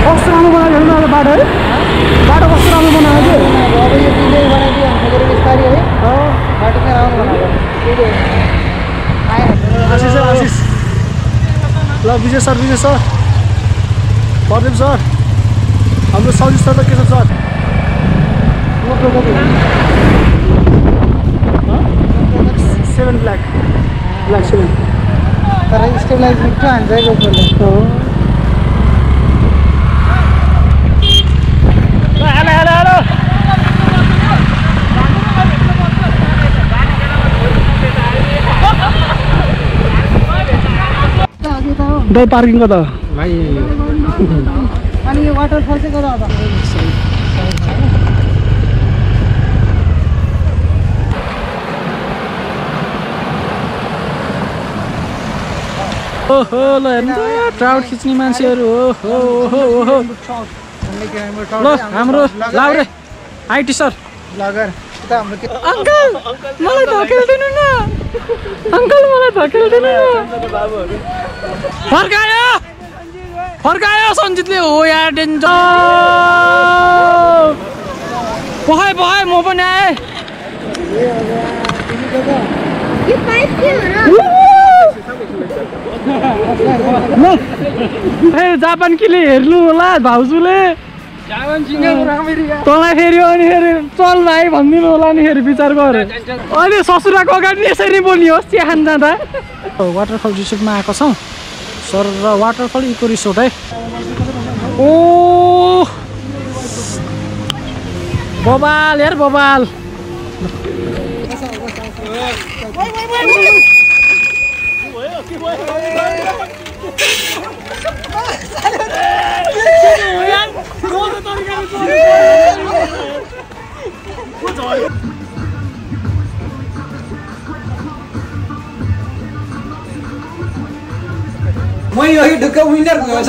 कस्तो राम्रो बनायो हेर्नु न बाटो है बाटो कस्तो राम्रो बनायो कि अब यो दिँदै बनाइदियो हाम्रो बिस्तारै है बाटो चाहिँ राम्रो बनायो आशिष सर आशिष ल विजय सर प्रदीप सर हाम्रो सजित सर के छ सर 7 ब्ल्याक 7 तर स्टेबलाइज मिठो हान्छ है गोप्रोले हेलो दही पार्किङ कता भाइ अनि यो वाटरफल चाहिँ कता हो ओहो ल हेर्नु त ट्राउट खिच्ने मान्छेहरू ओहो ल हाम्रो Laure IT sir bagger uncle मलाई धकेल्दिनु न अङ्कल मलाई धकेल्दिनु न फर्कायो सञ्जितले हो यार डेन्जर पखाए म पनि आएँ जापान किले हेर्नु होला भाउजूले तँलाई फेरि अनि फेरि चल भाइ भनिदिनु होला नि फेरि विचार गर अहिले ससुराको अगाडि यसरी बोल्ने होस् चिया खान जाँदा वाटरफल रिसोर्टमा आएको छौँ सर र वाटरफल इको रिसोर्ट है ओ बबाल यार बबाल म यही ढुक्क विनर भयो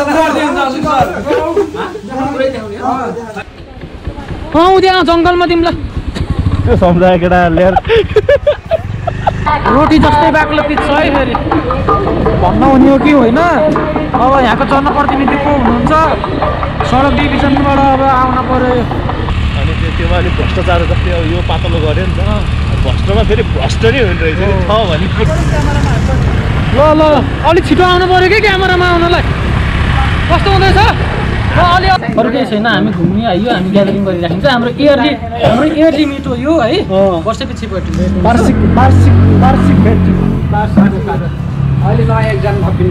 उद्या जङ्गलमा तिमीलाई त्यो सम्झायो केटा लिएर रोटी जस्तै बाक्लो पिच्छ है फेरि भन्न हुने हो कि होइन अब यहाँको जनप्रतिनिधि को हुनुहुन्छ सडक डिभिजनबाट अब आउन पर्यो अनि त्यो अलि भ्रष्टाचार जस्तै अब यो पातलो गऱ्यो नि त भ्रष्टमा फेरि भ्रष्ट नै हुने रहेछ छ भने ल अलिक छिटो आउनु पर्यो कि क्यामेरामा आउनलाई कस्तो हुँदैछ अरू केही छैन हामी घुम्ने आइयो हामी ग्यादरिङ गरिराखिन्छ हाम्रो इयरली मिट हो यो है वर्षपछि वार्षिक भेट अहिले त एकजना थपिनु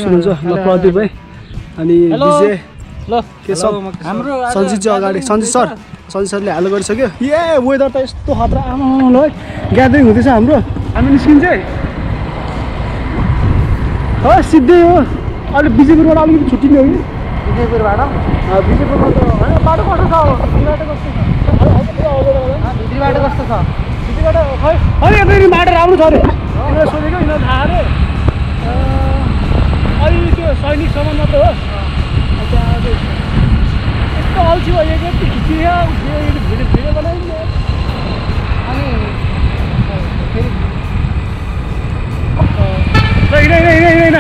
सुन्नुहुन्छ ल प्रदीप है अनि विजय ल के छ हाम्रो सञ्जित चाहिँ अगाडि सञ्जित सरले हालो गरिसक्यो वेदर त यस्तो खतरा आमा ल है ग्यादरिङ हुँदैछ हाम्रो हामी निस्किन्छ है सिधै हो अहिले बिजेपुरबाट अलिकति छुट्टिने हो कि विजयपुरबाट बिजेपुरमा त होइन बाटो कस्तो छ भित्री बाटो कस्तो छ भित्रीबाट खै यता बाटो राम्रो छ अरे यिनीहरू सोधेको यिनीहरू थाहा अरे अहिले त्यो सैनिकसम्म मात्र हो त्यहाँ यस्तो अल्छी भयो यति खिचियो भिडियो बनाइदियो अनि हिँड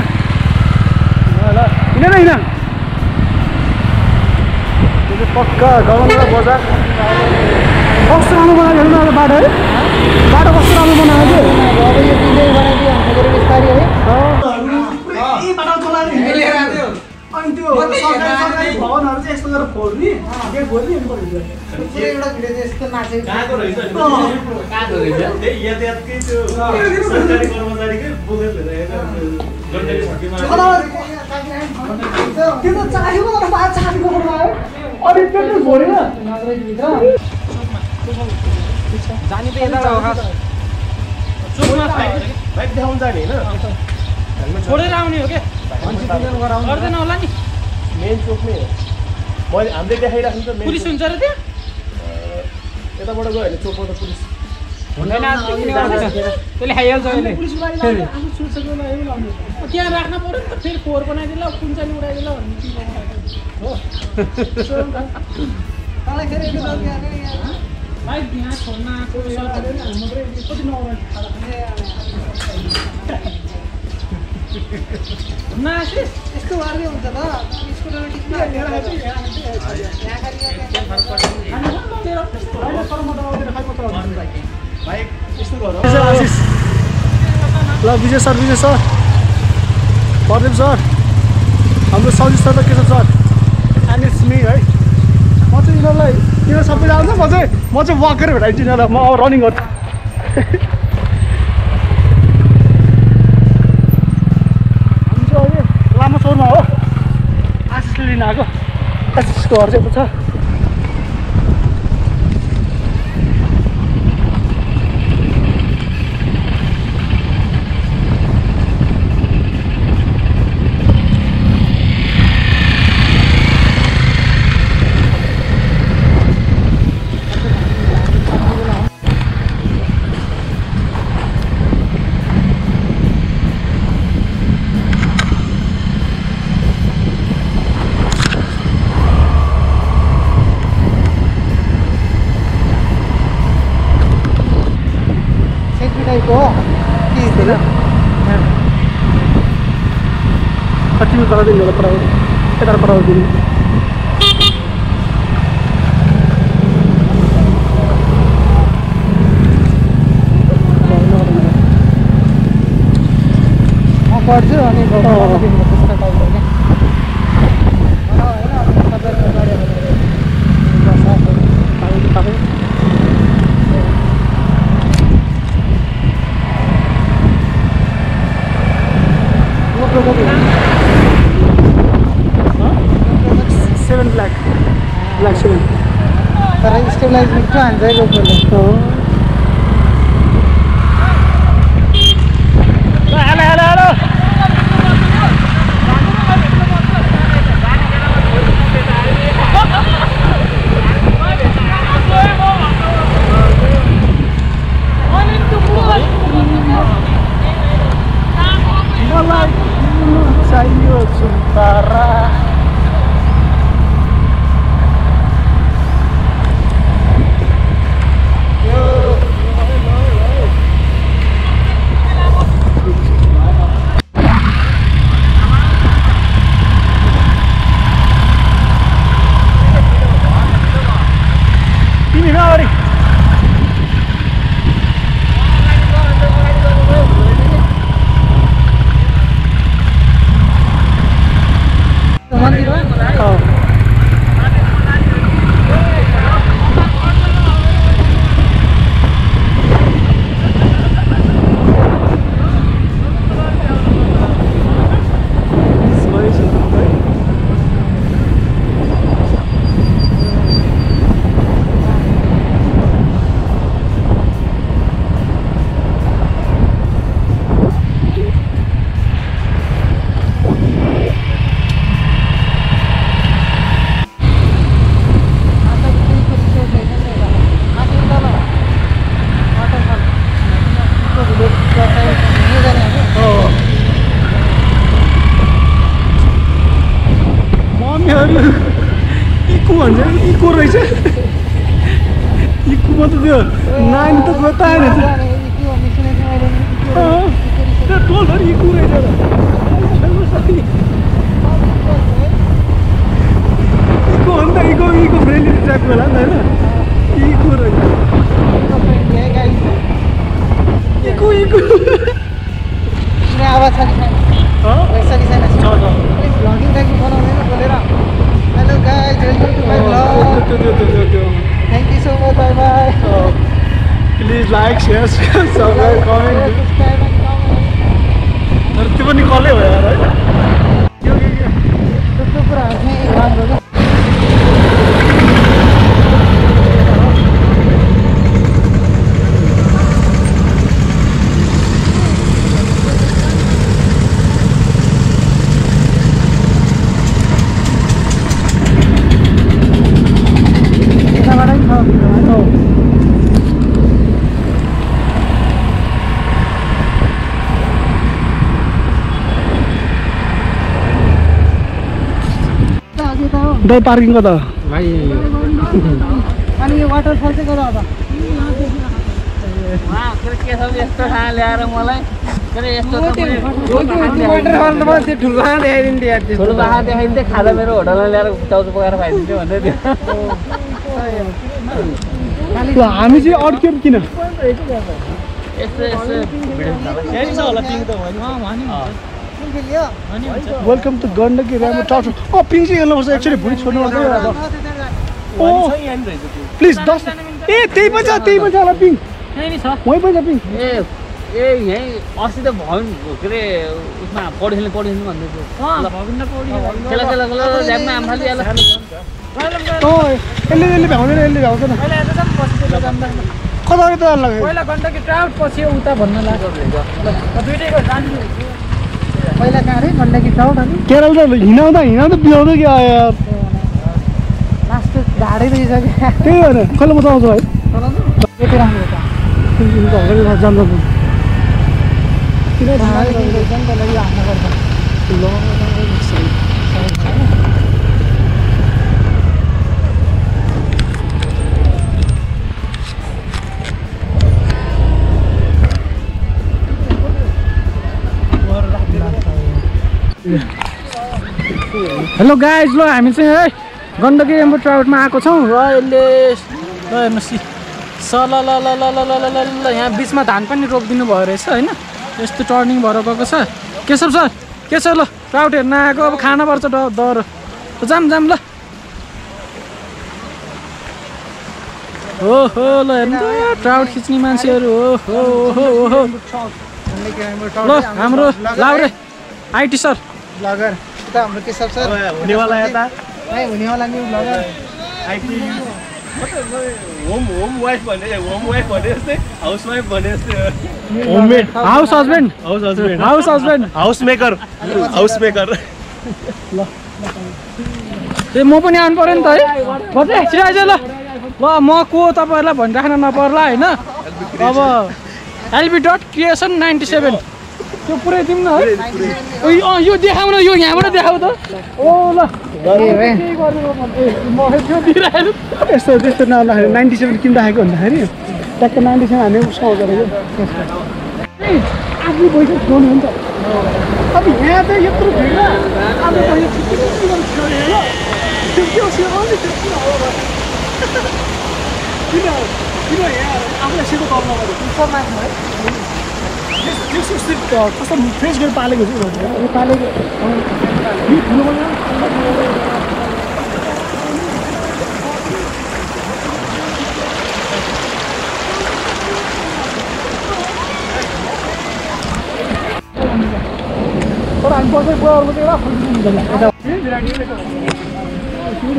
पक्का गगनका बजार कस्तो राम्रो बनायो हेर्नु न बाटो है बाटो कस्तो राम्रो बनायो कि अब यो दिँदै बनाइदियो हाम्रो बिस्तारै है अनि त्यो सरकारी भवनहरू चाहिँ यस्तो गरेर फोड्ने गेट फोड्ने एउटा भिडियो चाहिँ यस्तो नाचेको कहाँको रहेछ कहाँको रहेछ त्यही यातायातकै त्यो सरकारी कर्मचारीकै बोकेर लिएर त्यो त चाहिएको तर बात चाहिएको भयो अनि त्यो फोडेन जाने त यता हो खास चोकमा बाइक देखाउन जाने हैन छोडेर आउने हो के गर्दैन होला नि मेन चोकमै हो मैले हामीले देखाइराख्नु त पुलिस हुन्छ र त्यहाँ यताबाट गयो भने चोकमा त पुलिस हुँदैन त्यसले खाइहाल्छ अहिले त्यहाँ राख्न पर्यो नि त फेरि फोहोर बनाइदिएला कुन चाहिँ उडाइदिएला भन्ने हो भाइ यहाँ छोड्न आएको कति नौरा यस्तो गर्दै हुन्छ त स्कुलमा टिस्मा आशिष ल विजय सर प्रदीप सर हाम्रो सजित सर त के छ सर एन्ड इट्स मी है म चाहिँ यिनीहरूलाई यिनीहरू सबैजना आउँछ म चाहिँ वाक गरेर भेटाइदिन्छु यिनीहरूलाई म अब रनिङ गर्छु हामी चाहिँ अहिले लामो चौरमा हो आशिषले लिन आएको आशिषको घर चाहिँ छ कति में करा देंगे पड़ा दिन पढ्छु अनि ब्ल्याक 7 तर स्टेबलाइज मिठो हान्छ है गोप्रोले हेलो मलाई चाहियो सुन्तरा इको भन्छ इको रहेछ इकोमा त त्यो नानी त बताएन त्यो टोलभरि इको रहेछ इको हो नि त इको फ्रेन्डली ट्र्याकको होला नि त होइन इको रहेछ इको आवाज छ कि छैन भ्लगिङ टाइपको बनाउँदैन बोलेर hello guys welcome to my vlog thank you so much bye bye please like share subscribe comment तर त्यो पनि कलै हो यार है त्यस्तो कुराहरू चाहिँ राम्रो क्या दही पार्किङ कता भाइ अनि यो वाटरफल चाहिँ कता हो त के छ यस्तो ठाउँ ल्याएर मलाई ठुलो बाखा देखाइदिन्थ्यो खाजा मेरो होटलमा ल्याएर चाउचाउ पकाएर खुवाइदिन्थ्यो भन्दै थियो हामी चाहिँ अड्क्यौँ किन वेलकम टु गण्डकी राम्रो टाउट पिङ चाहिँ हेर्नुपर्छ एक्चुअली भुँडी छोड्नु पर्दैन प्लिज 10 ए त्यही पनि छ होला पिङ वहीँ पनि छ पिङ ए यहीँ अस्ति त भवन के अरे उसमा पौडी खेल्ने भन्दै थियो खेला ल्याबमा आम्फाली यसले भ्याउँदैन कता त लाग्यो पहिला गण्डकी ट्राउट पछि उता भन्न लाग्यो दुईटैको जान्छु पहिला कहाँ रे गण्डकी ट्राउट अनि केरल त हिँडाउँदा बिहाउँदै क्या यार लास्ट ढाडै रहेछ क्या त्यही भएर कहिले म चलाउँछु है यति राम्रो छ हेलो गाइज ल हामी चाहिँ है गण्डकी रेम्बो ट्राउटमा आएको छौँ र यसले ल हेर्नुहोस् ल यहाँ बिचमा धान पनि रोपिदिनु भयो रहेछ होइन यस्तो टर्निङ भएर गएको छ केशव सर के छ ल ट्राउट हेर्न आएको अब खाना पर्छ दर जाम ल ओहो ल हेर्नु त ट्राउट खिच्ने मान्छेहरू ओहो ल हाम्रो लाउरे आइटी सर ब्लगर हाम्रो केशव सर हुनेवाला यता हुनेवाला new bagger IT home wife भने जस्तै हाउस वाइफ भने जस्तै homemade house husband house maker ल ए म पनि आउनु पर्यो नि त है बजे छिराइज ल म को तपाईँहरूलाई भनिराख्न नपर्ला होइन अब LB.creation97 त्यो पुरै दिउँ न है यो देखाउ न यो यहाँबाट देखाउ त ओ ल यस्तो त्यस्तो नलाखेरि 97 किन राखेको भन्दाखेरि ट्याक्क 97 हामी उसको गरेको आफ्नो पैसा छोड्नु हुन्छ अब यहाँ चाहिँ यत्रो भिड आफ्नो पैसा किन यहाँ आफूलाई सेतो तर्न है कस्तो फ्रेस गरेर पालेको छु पालेको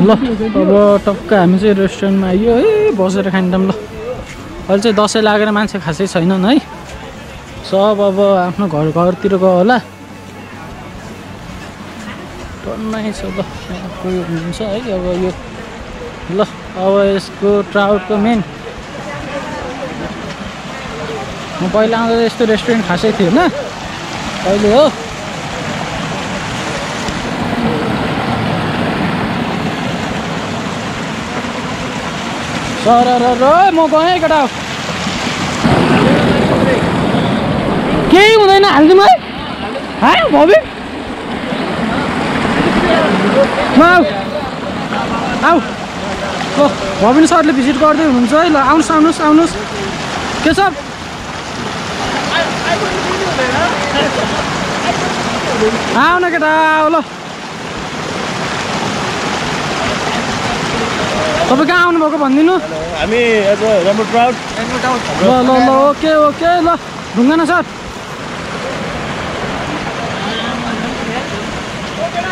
ल अब टक्क हामी चाहिँ रेस्टुरेन्टमा आइयो है बसेर खान्छौँ ल अहिले चाहिँ दसैँ लागेर मान्छे खासै छैनन् है सब अब आफ्नो घरतिर गयो होला टन्नै छ ल कोही हुनुहुन्छ है अब यो ल अब यसको ट्राउटको मेन म पहिला आउँदा यस्तो रेस्टुरेन्ट खासै थिएन अहिले हो सर म गएँ केटा केही हुँदैन हालिदिउँ है भवि आऊ ल भविन सरले भिजिट गर्दै हुनुहुन्छ है ल आउनुहोस् के छ आऊ न केटा आऊ ल तपाईँ कहाँ आउनुभएको भनिदिनु हामी राम्रो ट्राउट ल ओके ल ढुङ्गा न सर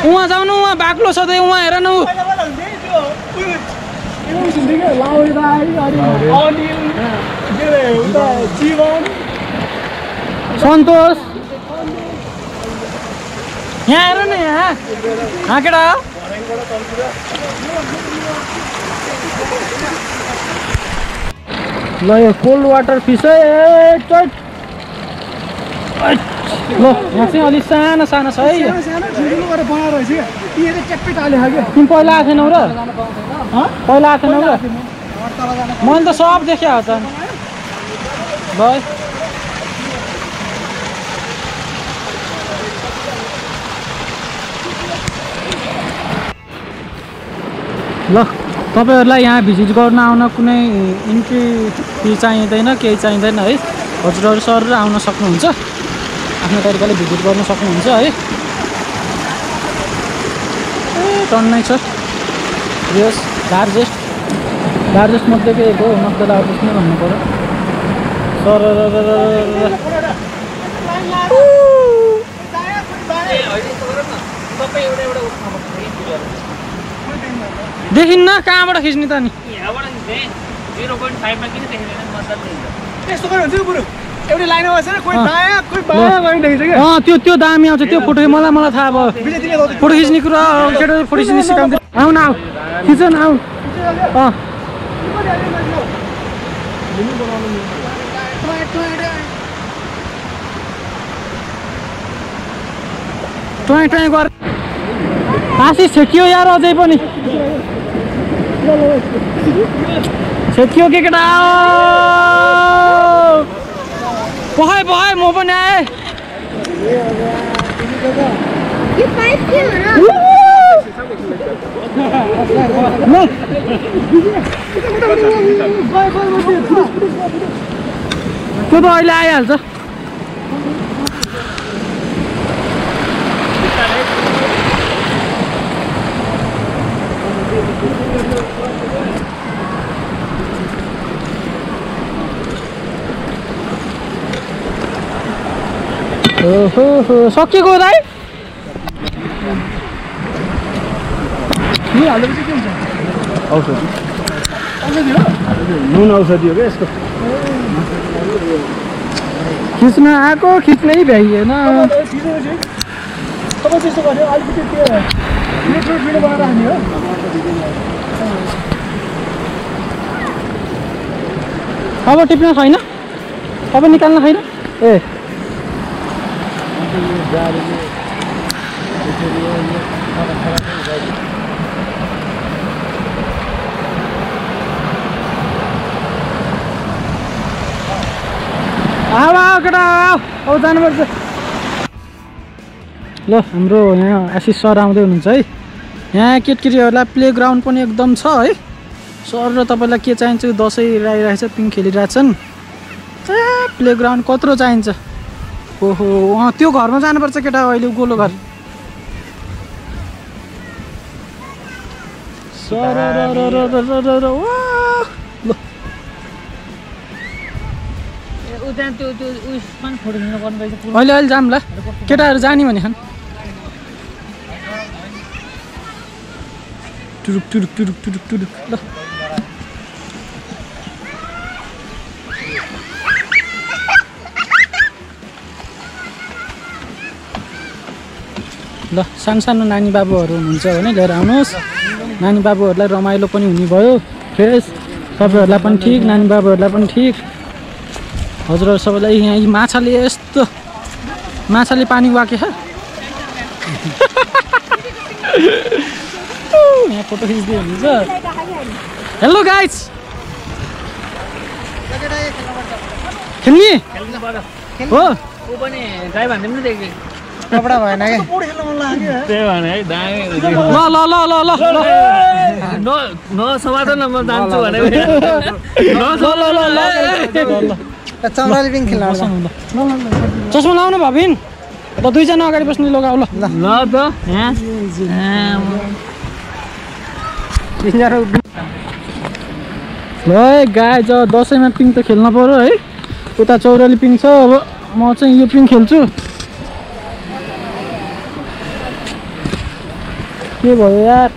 उहाँ जाउनु उहाँ बाक्लो छ त उहाँ हेर न सन्तोष यहाँ हेर न यहाँ केटा ल यो कोल्ड वाटर फिस है ल यहाँ चाहिँ अलिक सानो छ है तिमी पहिला आएको थिएनौ र पहिला आएको थिएनौ र मैले त सब देखेँ हो त ल ल तपाईहरुलाई यहाँ भिजिट गर्न आउन कुनै इन्ट्री फी चाहिँदैन केही चाहिँदैन है हजुरहरु सर आउन सक्नुहुन्छ आफ्नो तरिकाले भिजिट गर्न सक्नुहुन्छ है टन्नै छ यस लार्जेस्ट मध्येको एक हो नट द लार्जेस्ट नै भन्नु पर्यो सर देखिन्न कहाँबाट खिच्ने त नि यहाँबाट खिच्ने 0.5 मा किन देखिदैन मजाले हुन्छ यस्तो गरे हुन्छ पुरो एउटै लाइनमा बसेर कोही दायाँ कोही बायाँ गरी देखिन्छ के त्यो दामी आउँछ त्यो फोटो मलाई थाहा भयो फोटो खिच्ने कुरा केटा फोटो खिच्ने सिकाउँदै आउ न आउ खिच न आउ टोय टोय गर आशिष छेकियो यार अझै पनि छेकियो के केटा पहाय म पनि आए त्यो त अहिले आइहाल्छ ओहो सकिएको दाइ औषधि नुन औषधि हो क्या यसको खिच्न आएको खिच्नै भ्याइएन तपाईँ त्यस्तो गर्यो अलिकति त्यो भिडियो बनाएर हाल्ने हो अब टिप्न छैन अब निकाल्न छैन ए आऊ केटा आऊ जानुपर्छ ल हाम्रो यहाँ आशिष सर आउँदै हुनुहुन्छ है यहाँ केटकेटीहरूलाई प्लेग्राउन्ड पनि एकदम छ है सर र तपाईँलाई के चाहिन्छ दसैँ आइरहेछ पिङ खेलिरहेछन् प्लेग्राउन्ड कत्रो चाहिन्छ ओहो त्यो घरमा जानुपर्छ केटा अहिले गोलो घर अहिले जाम ल केटाहरू जाने भने खान टुरुक टुरुक टुरुक टुरुक टुरुक ल ल सानो नानी बाबुहरू हुनुहुन्छ भने लिएर आउनुहोस् नानी बाबुहरूलाई रमाइलो पनि हुने भयो फ्रेस तपाईँहरूलाई पनि ठिक नानी बाबुहरूलाई पनि ठिक हजुरहरू सबैलाई यहाँ माछाले यस्तो माछाले पानी वाके यहाँ फोटो खिच्दै हुनुहुन्छ हेलो गाइज खेल्ने हो कपडा भएन के त्यही भने है ल समाधान म जान्छु भने चौराली पिङ खेल्न चस्मा लाउनु भबिन ल दुईजना अगाडि बस्ने लगाऊ ल त ल गाई ज दसैँमा पिङ त खेल्न पर्यो है उता चौराली पिङ छ अब म चाहिँ यो पिङ खेल्छु के भयो यार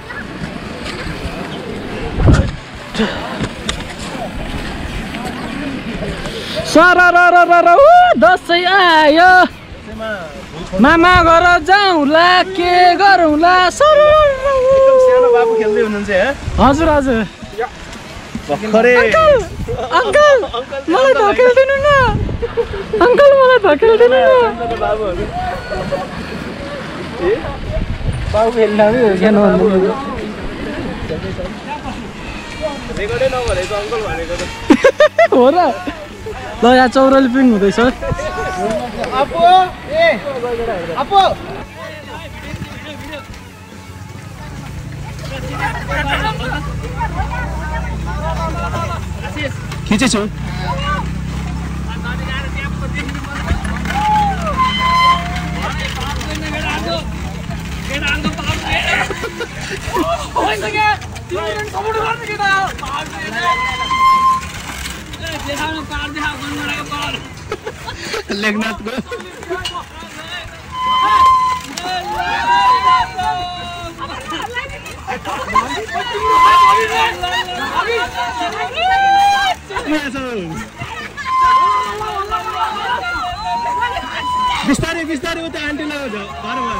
दसैँ आयो मामा घर जाउँला के गरौँला सानो बाबु खेल्दै हुनुहुन्छ हजुर हजुर अङ्कल मलाई धकेल्दिनु न अङ्कल मलाई धकेल्दिनु न बाबु खेल्दा हो र ल यहाँ चौराली पिङ हुँदैछ खिचेछु लेखनाथको बिस्तारै बिस्तारै उता आन्टी लगाउँछ घरमा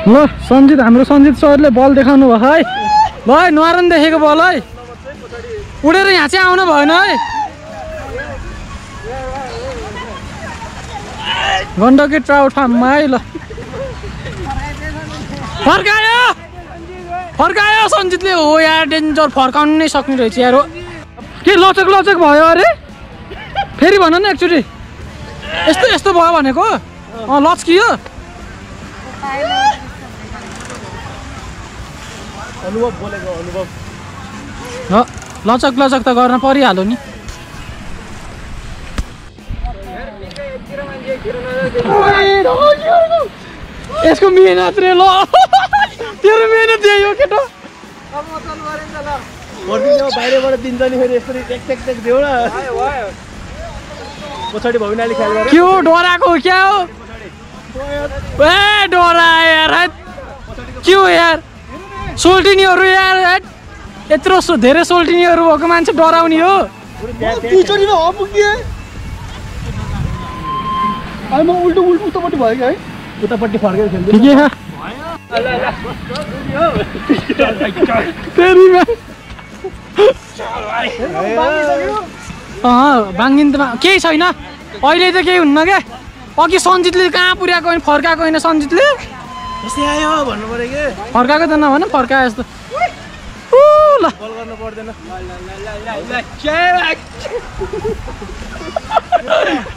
ल सञ्जित हाम्रो सञ्जित सरले बल देखाउनु भयो है ल नरान देखेको बल है उडेर यहाँ चाहिँ आउनु भएन है गण्डकी ट्राउट फार्ममा है ल फर्कायो फर्कायो सञ्जितले हो यार डेन्जर फर्काउनु नै सक्ने रहेछ यार हो के लचक लचक भयो अरे फेरि भन न एकचोटि यस्तो यस्तो भयो भनेको लचकियो अनुभव बोलेको अनुभव लचक लचक त गर्न परिहाल्यो नि यसको मेहनत रे ल तेरो मेहनत दियो केटो बाहिरबाट दिन्छ नि फेरि यसरी टेक देऊ न पछाडि भविनाले ख्याल गरे के हो डराएको क्या हो ए डरा यार के हो यार सोल्टिनीहरू यार यत्रो धेरै सोल्टिनीहरू भएको मान्छे डराउने हो म उल्टो उल्टोपट्टि भयो कि है उतापट्टि फर्केर खेल्दै ठिकै बाङ्गिन्दामा केही छैन अहिले त केही हुन्न क्या अघि सञ्जितले कहाँ पुर्याएको होइन फर्काएको होइन सञ्जितले यस्तै आयो भन्नु पर्यो कि फर्काएको त नभन फर्कायो जस्तो ल कल गर्नु पर्दैन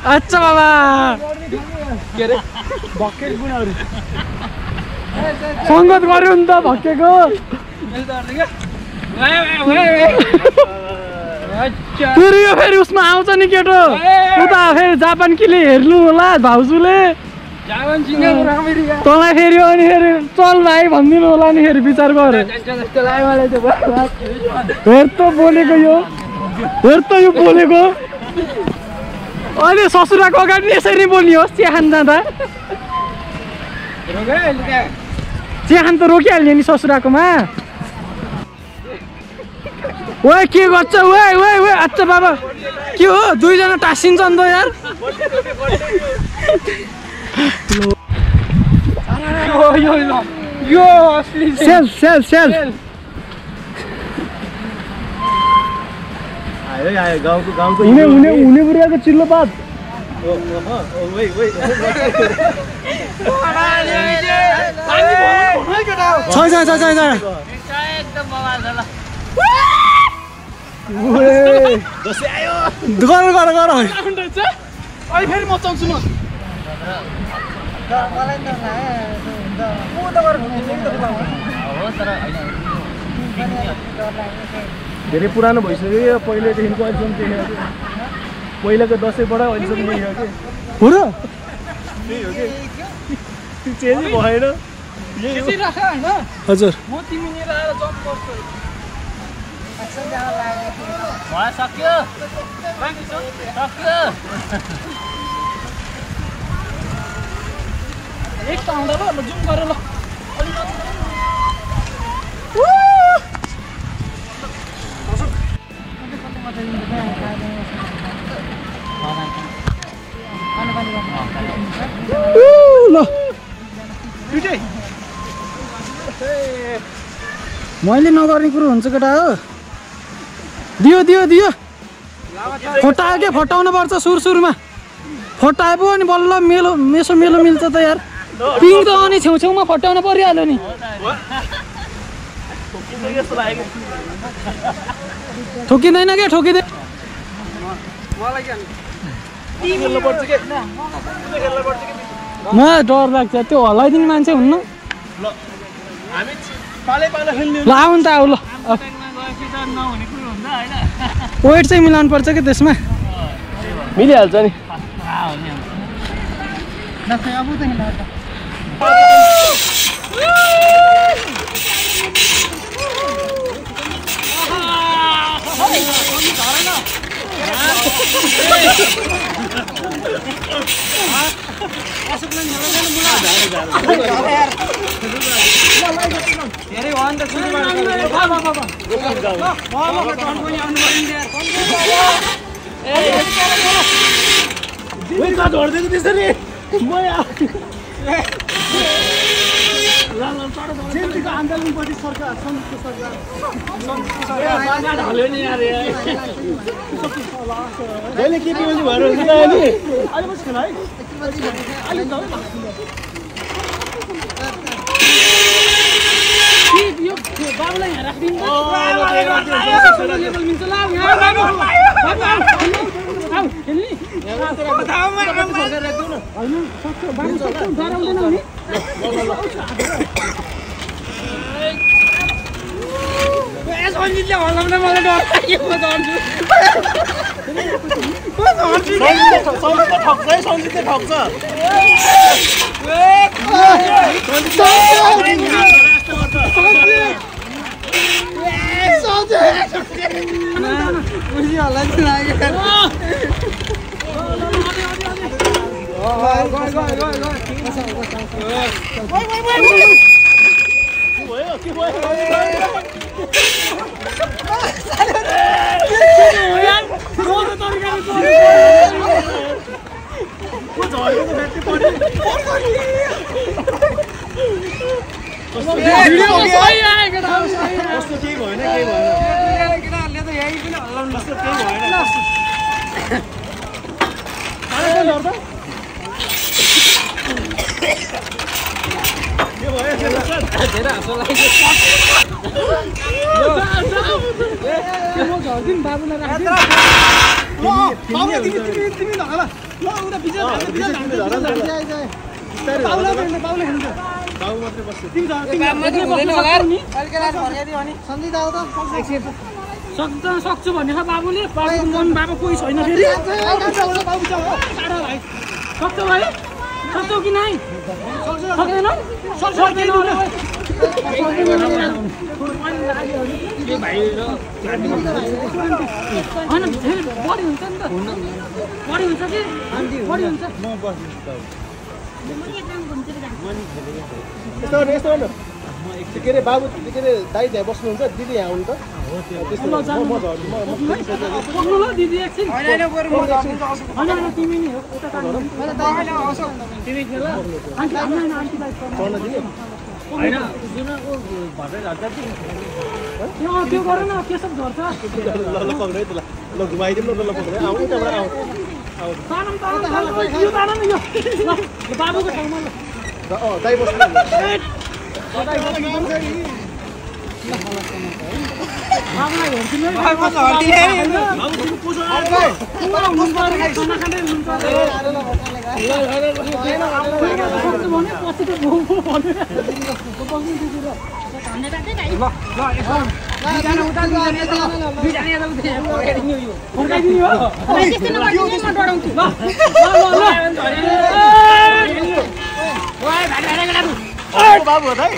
अच्छा बाबा के अरे भक्के गुनाहरू सङ्गत गर्यो नि त भक्केको फेरि यो फेरि उसमा आउँछ नि केटो उता फेरि जापान किले हेर्नु होला भाउजूले तँलाई फेरि अनि फेरि चल भाइ भनिदिनु होला नि फेरि विचार गर हेर त बोलेको यो हेर त यो बोलेको अहिले ससुराको अगाडि यसरी बोल्ने होस् चिया खान जाँदा चिया खान त रोकिहाल्ने नि ससुराकोमा ओए के गर्छ ओए ओए ओए अच्छा बाबा के हो दुईजना टाँसिन्छ नि त यार यो असली सेल सेल सेल आयो गाउँको हुने बुढाको चिल्लो पात गर अहिले फेरि म चल्छु म धेरै पुरानो भइसक्यो पहिलेदेखिको अहिलेसम्म त्यही हो कि पहिलाको दसैँबाट अहिलेसम्म यही हो कि हो र त्यही हो कि चेन्ज भएन हजुर म तिमी लिएर आएर जम्प गर्छु सक्यो एक त आउँदा ल जुम गरेर ल मैले नगर्ने कुरो हुन्छ केटा हो दियो दियो दियो फटायो के फटाउनु पर्छ सुरुमा फटाए पो अनि बल्ल मेलो मेसो मेलो मिल्छ त यार पिङ त अनि छेउछेउमा फटाउन परिहाल्यो नि ठोकिँदैन क्या ठोकिँदैन मलाई डर लाग्छ त्यो हल्लाइदिने मान्छे हुन्न ल आऊ नि त आऊ ल वेट चाहिँ मिलाउनु पर्छ कि त्यसमा मिलिहाल्छ नि आन्दोलनपछि सरकार संयुक्त सरकार के पिउने भएर हुन्छ नि अहिले बस खेल है बाबुलाई यहाँ राखिदिनु सक्छु भन्ने छ बाबुले मन बाबु कोही छैन फेरि सक्छौ भाइ सक्छौ कि नै सक्दैन सक्दैन होइन फेरि बढी हुन्छ नि त बढी हुन्छ कि बढी हुन्छ के अरे बाबु के अरे दाइ त्यहाँ बस्नुहुन्छ दिदी यहाँ आउनु त ल दिदी एकछिन तिमी नि त्यो गर न के सब झर्छ ल घुमाइदिउँ न ल पक्रै आउँ त्यहाँबाट बाबुको ठाउँमा दाइ बस्नु बाबु दाइ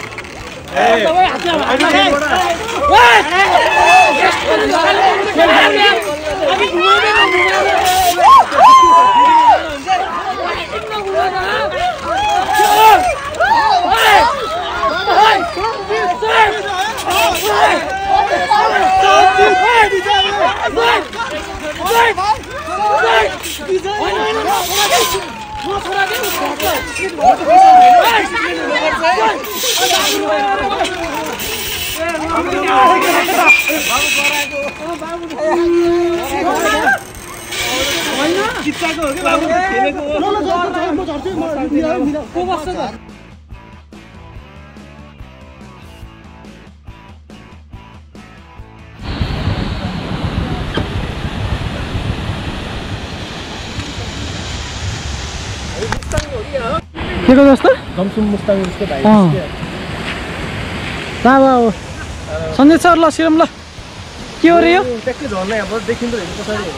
चिच्चाको हो कि बाबु खेलेको हो के को जस्तो कमसुम मुस्ताङको भाइ अब सन्देश सर ल सिरम ल के हो रे यो ट्याक्कै झर्ना अब देखिन्छ पछाडि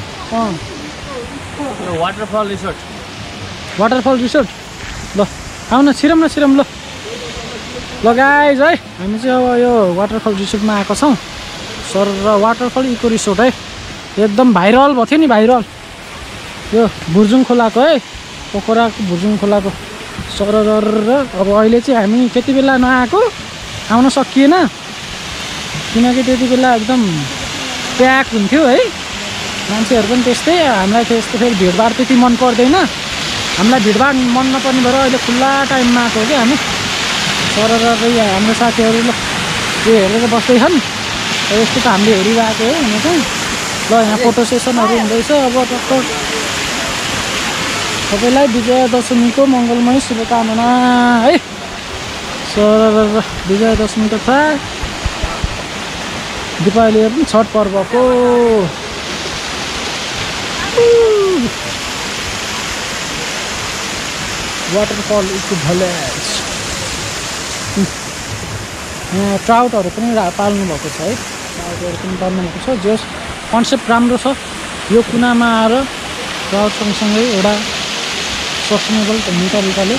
वाटरफल रिसोर्ट ल आउन सिरम ल गाइज है हामी चाहिँ अब यो वाटरफल रिसोर्टमा आएको छौँ सर र वाटरफल इको रिसोर्ट है एकदम भाइरल भएको थियो नि भाइरल यो भुर्जुङ खोलाको है पोखराको भुर्जुङ खोलाको सर र अब अहिले चाहिँ हामी त्यति बेला नआएको आउन सकिएन किनकि त्यति बेला एकदम प्याक हुन्थ्यो है मान्छेहरू पनि त्यस्तै हामीलाई त्यस्तो फेरि भिडभाड त्यति मन पर्दैन हामीलाई भिडभाड मन नपर्ने भएर अहिले खुल्ला टाइममा आएको कि हामी सर र हाम्रो साथीहरू ल यो हेरेर बस्दैछन् यस्तो त हामीले हेरिरहेको हो हुन चाहिँ ल यहाँ फोटो सेसनहरू हुँदैछ अब टक्क सबैलाई विजयादशमीको मङ्गलमय शुभकामना है सर विजयादशमी तथा दीपावली पनि छठ पर्वको वाटरफल इको भिलेज यहाँ ट्राउटहरू पनि पाल्नु भएको छ है ट्राउटहरू पनि पाल्नु भएको छ जो कन्सेप्ट राम्रो छ यो कुनामा आएर ट्राउट सँगसँगै एउटा सस्टेनेबल हुने तरिकाले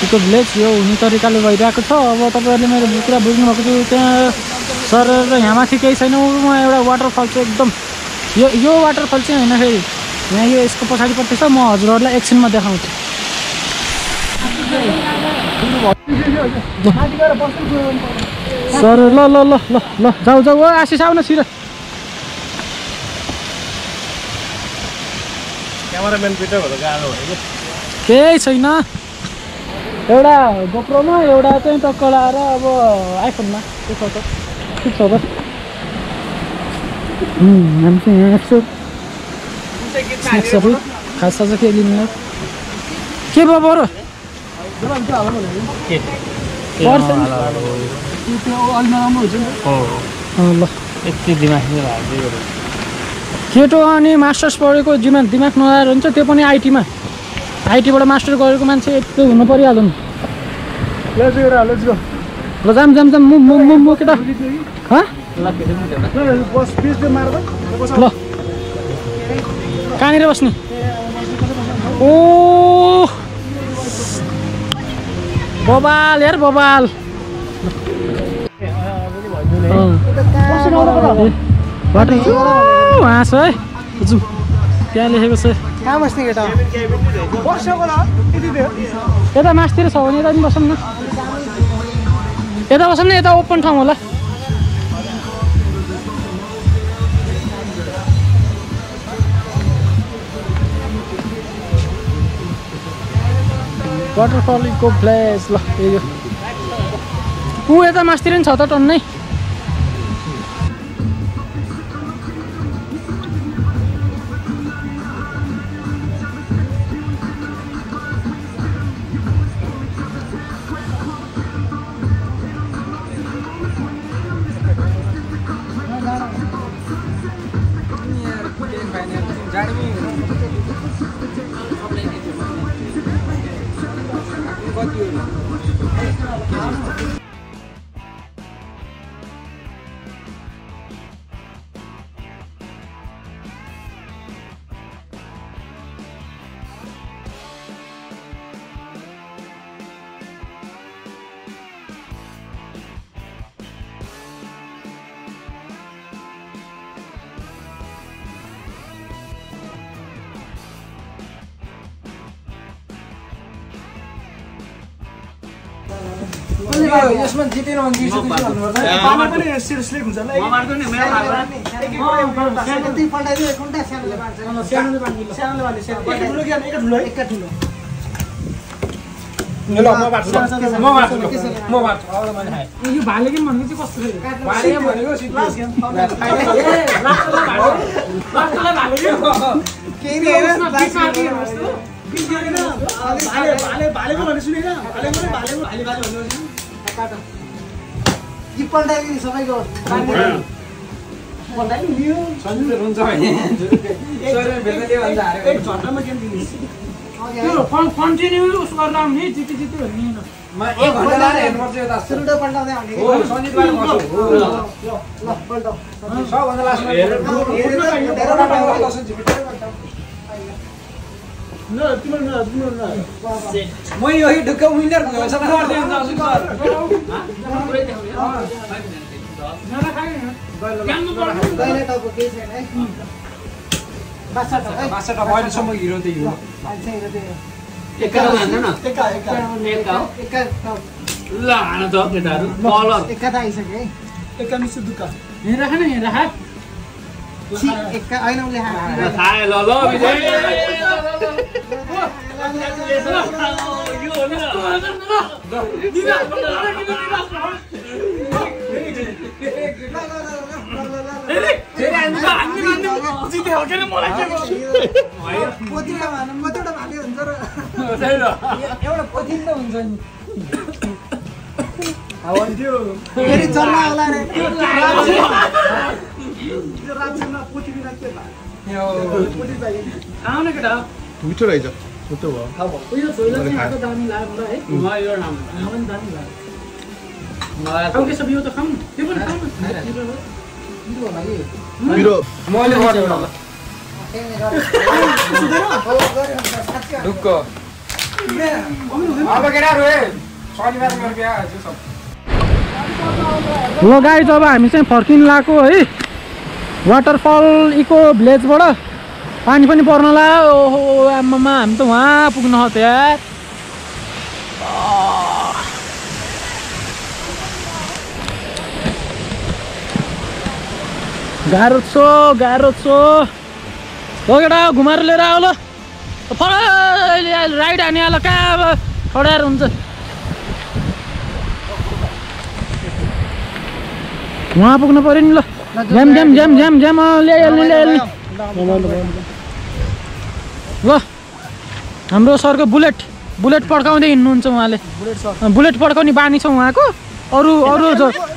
इको भिलेज यो हुने तरिकाले भइरहेको छ अब तपाईँहरूले मेरो कुरा बुझ्नुभएको थियो त्यहाँ सर र यहाँ माथि केही छैन एउटा वाटरफल चाहिँ एकदम यो वाटरफल चाहिँ होइन फेरि यहाँ यो यसको पछाडिपट्टि छ म हजुरहरूलाई एकछिनमा देखाउँछु सर ल जाऊ आशिष आउन छिर क्यामेराम्यान पिटरहरु गाह्रो भयो केही छैन एउटा गोप्रोमा एउटा चाहिँ टक्क लाएर अब आइफोनमा के छ त ठिक छ त हामी चाहिँ यहाँ यसो स्न्याक्सहरू खास चाहिँ के लिनु के भयो बरु ल यति दिमाग केटो अनि मास्टर्स पढेको दिमाग नआएर हुन्छ त्यो पनि आइटीबाट मास्टर गरेको मान्छे यस्तो हुनु परिहाल्यो नि ल जाम म केटा ल कहाँनिर बस्ने ओ बबाल यार बबाल वहाँ छ है जाउँ त्यहाँ लेखेको छ कहाँ बस्ने केटा यता मासतिर छ भने यता पनि बसौँ न यता बसौँ न यता ओपन ठाउँ होला वाटरफल इको प्लेस ल यो यता मासतिर पनि छ त टन्नै यसमा जितेन भने दिर्छ पानी पनि सिरियसली हुन्छ ल म मार्दै नि मेरो भागले कति पल्टाइदियो कुन्टा सानोले बान्छ सानोले बान्छ एक ठुलो के एक ठुलो ल म बाट्छु यो भाले के भन्नु चाहिँ कस्तो छ भाले भनेको सिक्लास लास्टला भाले के नि हैन भालेको भने सुनेन भालेको भाले भन्नु कि पल्टाइदिने सबैको पल्टाइदिनु लियो सजिलो हुन्छ हैन एक झट्टामा गेम दिने त्यो कन्टिन्यू उस गरेर आउने जिति भन्ने हैन म 1 घण्टा लाएर हेर्नुपर्छ यो त सुरुटा पल्टाउँदै आउने हो सञ्जितबाले गर्छु ल पल्टाउ सबभन्दा लास्टमा हेरेर न तिम्रो न म यही ढुक्क विनर भएछ गइले टाउको केही छैन है बासा अहिलेसम्म हिरो त्यही हो एका हान्छ न एका ल हान त केटाहरु कलर एका त आइसक्यो है एका मिसु दुका यहाँ राख न यहाँ राख एका हैन उले खाए ल विजय यो हो जिते हो के मलाई के पोतिला भन म त एउटा भाले हुन्छ र एउटा पोथिन त हुन्छ नि हावन थियो फेरि चल्ला होला रे त्यो रातमा पोति बिना के भा यो पोति चाहियो आउने केटा मिठो रहेछ मिठो भयो उयो छोइला चाहिँ आको दामी लाग्यो है म यो नाम मलाई दामी लाग्यो मलाई खाऊ के सब यो त खाऊ त्यो पनि खाऊ पिरो मैले गर्छु ढुक्क अब केटाहरु ए शनिबार मेरो बिहा छ सब ल गाइज अब हामी चाहिँ फर्किन लाग्यो है वाटरफल इको भिलेजबाट पानी पनि पर्न लाग्यो ओहो आमामा हामी त वहाँ पुग्न आँट्यो यार गाह्रो छ हो केटा घुमाएर लिएर आऊ ल राइड हाने आलो कहाँ अब खडाएर हुन्छ वहाँ पुग्नु पर्यो नि ल ज्याम ल्याइहाल्ने ल हाम्रो सरको बुलेट पड्काउँदै हिँड्नुहुन्छ उहाँले बुलेट पड्काउने बानी छ उहाँको अरू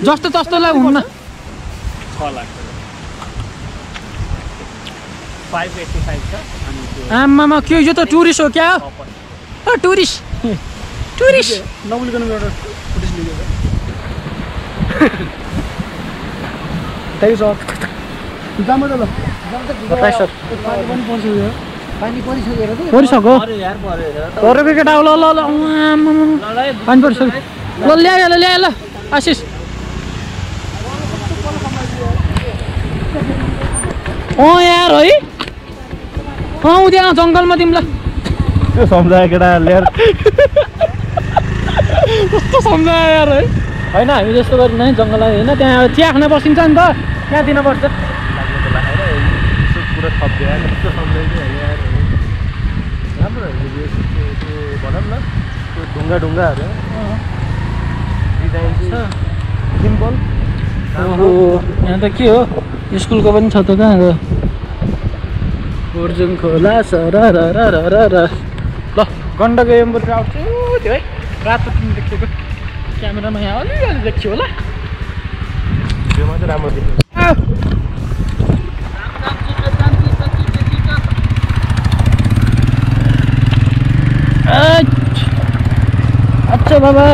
जस्तो तस्तोलाई हुन्न 6 लाख 585 छ अनि त्यो आमामा के यो त टुरिस्ट हो क्या टुरिस्ट नबुलिकन एउटा फुटेज लिएको त्यही सर जाम त ल बताइ सर पानी परिसक्यो र परिसक्यो अरे यार परेको केटा हो ल पानी परिसक्यो ल ल्याए ल आशिष यार है त्यहाँ जङ्गलमा तिमीलाई त्यो सम्झायो केटा ल्याएर कस्तो सम्झायो यार है होइन हामी जस्तो गरी नै जङ्गल होइन त्यहाँ चिया खान बसिन्छ नि त त्यहाँ दिनुपर्छ पुरा थप्यो कस्तो सम्झाइदियो राम्रो भनौँ न त्यो ढुङ्गाहरू डिजाइन चाहिँ सिम्पल यहाँ त के हो स्कुलको पनि छ त कहाँ अर्जुन खोला सर ल गण्डकी एम्बुल राउट चाहिँ त्यो है रातो टिम देखेको क्यामेरामा यहाँ अलिअलि देखियो होला त्योमा चाहिँ राम्रो देखियो अच्छा बाबा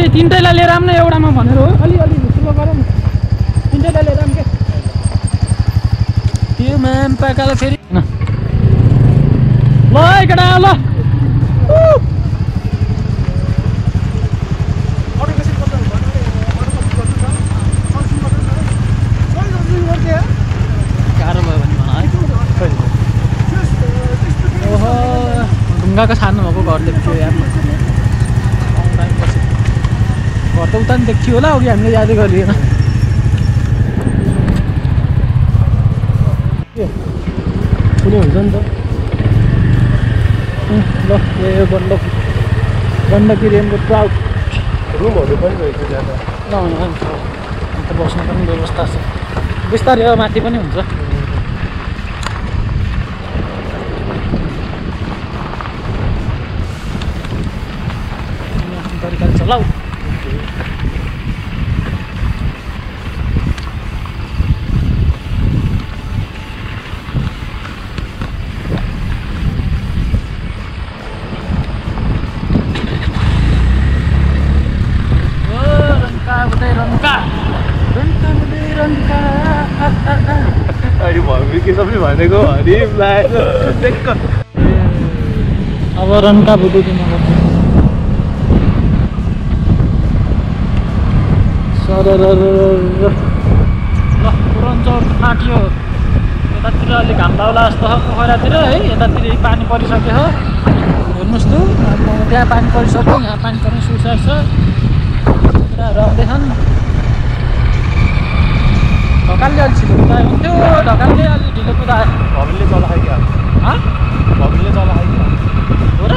तिनटैलाई लिएर आऊँ न एउटामा भनेर हो अलिअलि ठुलो गरौँ तिनटैलाई लिएर आऊँ क्या त्यो म्याम पाकालो फेरि ल केटा ल गाह्रो भयो भने भन है ओहो ढुङ्गाको छान्नु भएको घर देख्थ्यो यार घर त उता नि देखियो होला अघि हामीले यादै गरिएन कुनै हुन्छ नि त ल यो गण्डकी रेनको ट्राउट रुमहरू पनि रहेछ त्यहाँ त ल अन्त बस्नु पनि व्यवस्था छ बिस्तारै माथि पनि हुन्छ तरिकाले चलाऊ भमिके सबै भनेको हरिम लाग्यो अब रन्का बुद्धि दिनु ल पुरन्छ फाट्यो यतातिर अलिक घाम लाउला जस्तो छ पोखरातिर है यतातिर पानी परिसक्यो हो हेर्नुहोस् त त्यहाँ पानी परिसक्यो यहाँ पानी पर्ने सुसार छ कुराहरू आउँदैछन् ढकालले अलिक छिटो कुदायो हुन्थ्यो ढकालले अलिक ढिलो कुदायो भमिले चला खाइक्यो भमिले चला खाइक्यो हो र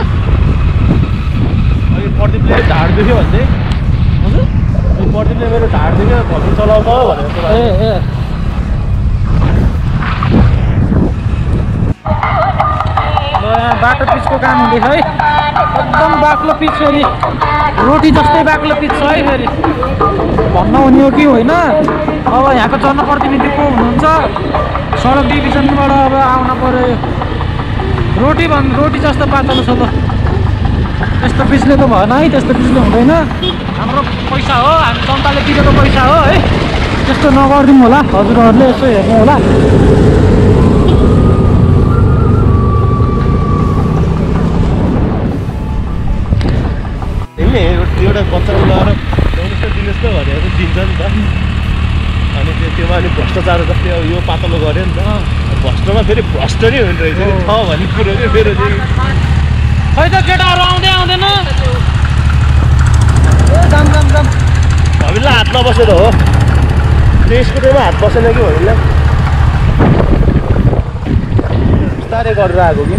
अहिले प्रदीपले ढाड देख्यो भन्दै हजुर प्रदीपले मेरो ढाड देख्यो भमी चलाउँछ भनेर ए यहाँ बाटो पिचको काम हुँदैछ है एकदम बाक्लो पिच फेरि रोटी जस्तै बाक्लो पिच छ है फेरि भन्न हुने हो कि होइन अब यहाँको जनप्रतिनिधि को हुनुहुन्छ सडक डिभिजनबाट अब आउन पर्यो रोटी जस्तो पातलो छ ल त्यस्तो पिचले त भएन है त्यस्तो पिचले हुँदैन हाम्रो पैसा हो हामी जनताले तिरेको पैसा हो है त्यस्तो नगरिदिउँ होला हजुरहरूले यसो हेर्नु होला एउटा बच्चाको लगेर दिनुहोस् न भनेर दिन्छ नि त अनि त्योमा अलिक भ्रष्टाचार जस्तै अब यो पातलो गऱ्यो नि त भ्रष्टमा फेरि भ्रष्ट नै हुने रहेछ नि छ भन्ने कुरो चाहिँ मेरो चाहिँ खै त केटाहरू आउँदैन जाम हामीलाई हात नबसेर हो त्यो स्कुटरमा हात बसेन कि हामीलाई बिस्तारै गरेर आएको कि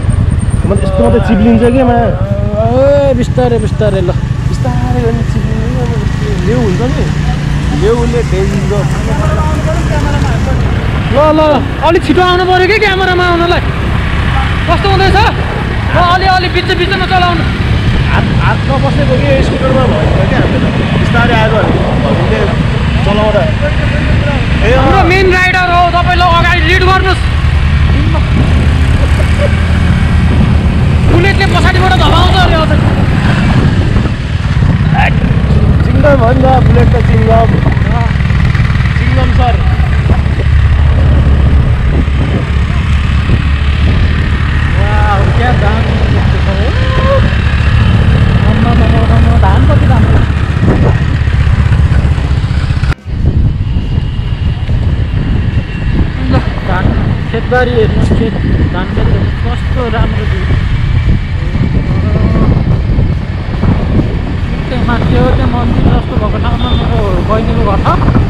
म त यस्तो मात्रै चिप्लिन्छ कि मा बिस्तारै ल बिस्तारै गर्ने चिप्लिन्छ लेउ हुन्छ नि लेउले टेन्जिङ ल अलिक छिटो आउनु पऱ्यो कि क्यामेरामा आउनलाई कस्तो हुँदैछ ल अलि बिचमा चलाउनु हात नबसेको कि स्कुटरमा भयो क्या हामीले बिस्तारै आएको हामीले चलाउँदा हाम्रो मेन राइडर हो तपाईँले अगाडि लिड गर्नुहोस् बुलेटले पछाडिबाट धमाउँछ अरे अझै चिङ्गम हो नि त बुलेट त चिङ्गम सर क्या धान धान कति राम्रो धान खेतबारी हेर्नुहोस् धान खेत हेर्नुहोस् कस्तो राम्रो त्यो माथि हो त्यो मन्दिर जस्तो भएको ठाउँमा मेरो बहिनीको घर छ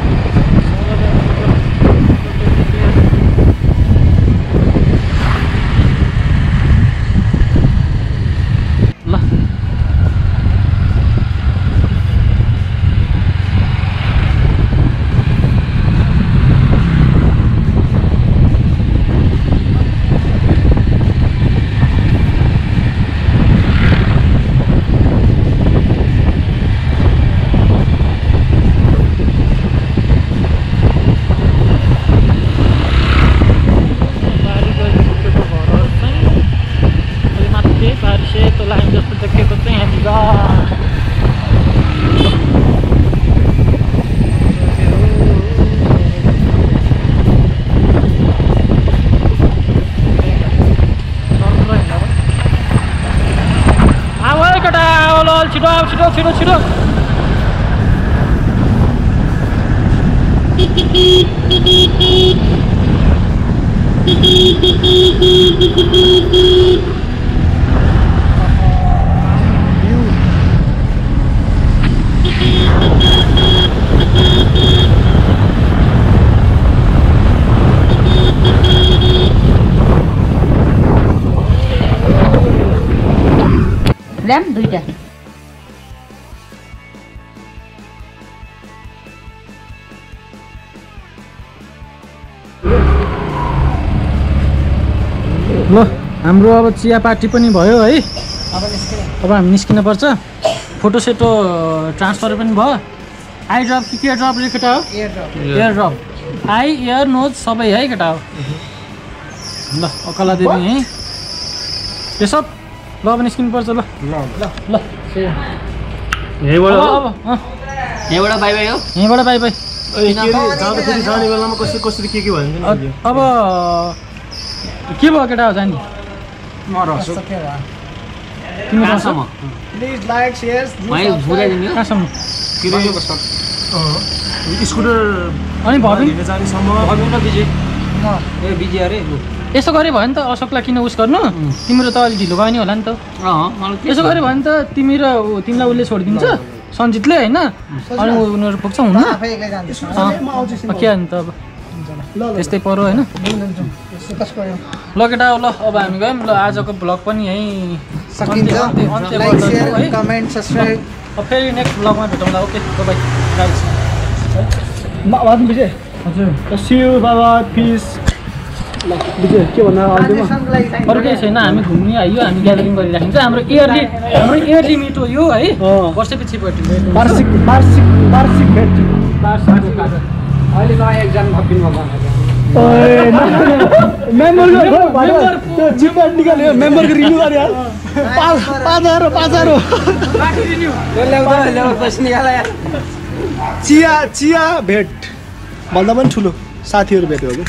छिटो र्याम दुईटा ल हाम्रो अब चिया पार्टी पनि भयो है अब हामी निस्किनुपर्छ फोटो सेटो ट्रान्सफर पनि भयो आई ड्रप कि के ड्रप रे केटा हो एयर ड्रप आई एयर नोज सबै है केटा हो ल अकला देवी है त्यसो ल अब निस्किनुपर्छ ल यहीँबाट यहाँबाट बाई बाई हो यहीँबाट बाई बाई जाँदाखेरि जाने बेलामा कसरी के भयो भने अब के भयो केटा हो जाने कहाँसम्म प्लिज लाइक शेयर बुझाइदिनु कहाँसम्म स्कुटर अनि भविन जानेसम्म बिजी अरे यसो गरे भयो नि त अशोकलाई किन उस गर्नु तिम्रो त अलिक ढिलो भयो नि होला नि त यसो गरे भयो नि त तिमीलाई उसले छोडिदिन्छ सञ्जितले होइन अनि उनीहरू पुग्छ हुन्न के अन्त अब त्यस्तै पऱ्यो होइन ल केटा हो ल अब हामी गयौँ ल आजको भ्लग पनि यहीँ अब फेरि नेक्स्ट भ्लगमा भेटौँला ओके बाई गाइस विजय हजुर सी यू बाबा पिस ल विजय के भन्नु अरू केही छैन हामी घुम्ने आइयो हामी ग्यादरिङ गरिराखिन्छ हाम्रो इयरली मिट हो यो है वर्षपछि वार्षिक भेट अहिले नयाँ एक्जाम थपिनु मेम्बरको रिन्यू गरे यार 5,000 चिया भेट भन्दा पनि ठुलो साथीहरू भेट्यो कि